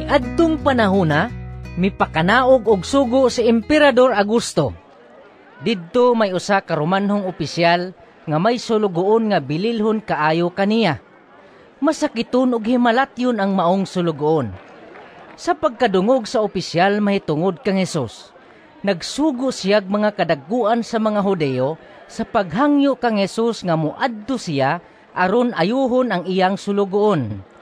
Niadtong panahona, mipakanaog og sugo si Emperador Augusto. Didto may usa ka Romanhong opisyal nga may sulugoon nga bililhon kaayo kaniya. Masakiton og himalatyon ang maong sulugoon. Sa pagkadungog sa opisyal mahitungod kang Hesus, nagsugo siyag mga kadagkuan sa mga Hudiyo sa paghangyo kang Hesus nga moadto siya aron ayuhon ang iyang sulugoon.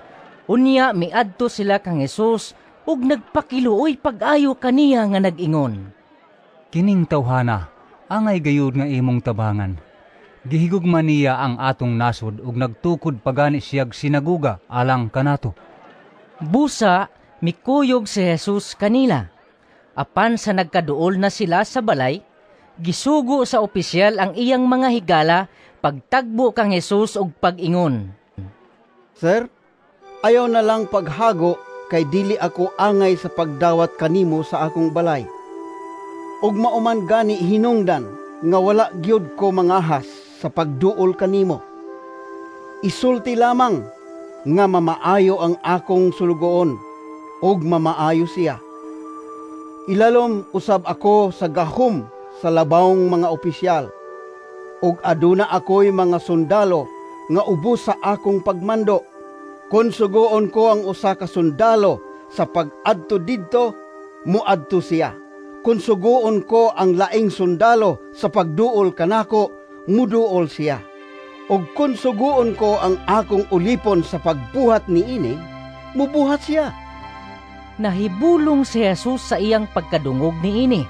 Unya miadto sila kang Hesus ug nagpakiluoy pag-ayo kaniya nga nag-ingon, "Kining tawhana angay gayud nga imong tabangan. Gihigugma niya ang atong nasod ug nagtukod pa gani siyag sinagoga alang kanato." Busa mikuyog si Jesus kanila. Apan sa nagkaduol na sila sa balay, gisugo sa opisyal ang iyang mga higala pagtagbo kang Hesus ug pag-ingon, "Sir, ayaw na lang paghago kay dili ako angay sa pagdawat kanimo sa akong balay. Ug mao man gani hinungdan nga wala gyud ko mangahas sa pagduol kanimo. Isulti lamang nga mamaayo ang akong sulugoon, ug mamaayo siya. Ilalom usab ako sa gahom sa labawng mga opisyal, ug aduna ako'y mga sundalo nga ubos sa akong pagmando. Kon sugoon ko ang usa ka sundalo sa pag-adto didto, moadto siya. Kon sugoon ko ang laing sundalo sa pagduol kanako, muduol siya. Ug kon sugoon ko ang akong ulipon sa pagbuhat niini, mubuhat siya." Nahibulong si Jesus sa iyang pagkadungog niini.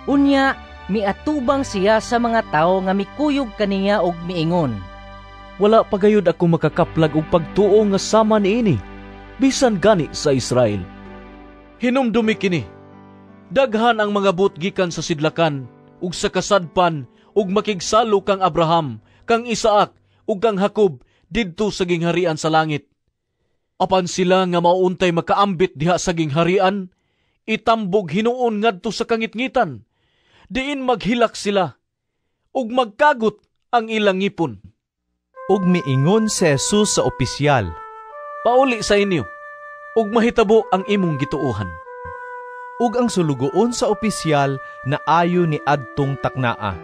Unya, miatubang siya sa mga tawo nga mikuyog kaniya og miingon, "Wala pa gayud ako makakaplag og pagtuo nga sama niini, bisan gani sa Israel. Hinumdumi kini, daghan ang mangabot gikan sa sidlakan ug sa kasadpan ug makigsalo kang Abraham, kang Isaac ug kang Jacob didto sa gingharian sa langit. Apan sila nga mauntay makaambit diha sa gingharian, itambog hinuon ngadto sa kangitngitan, diin maghilak sila ug magkagot ang ilang ngipon." Ug miingon si Jesus sa opisyal, "Pauli sa inyo, ug mahitabo ang imong gituohan." Ug ang sulugoon sa opisyal naayo ni adtong taknaa.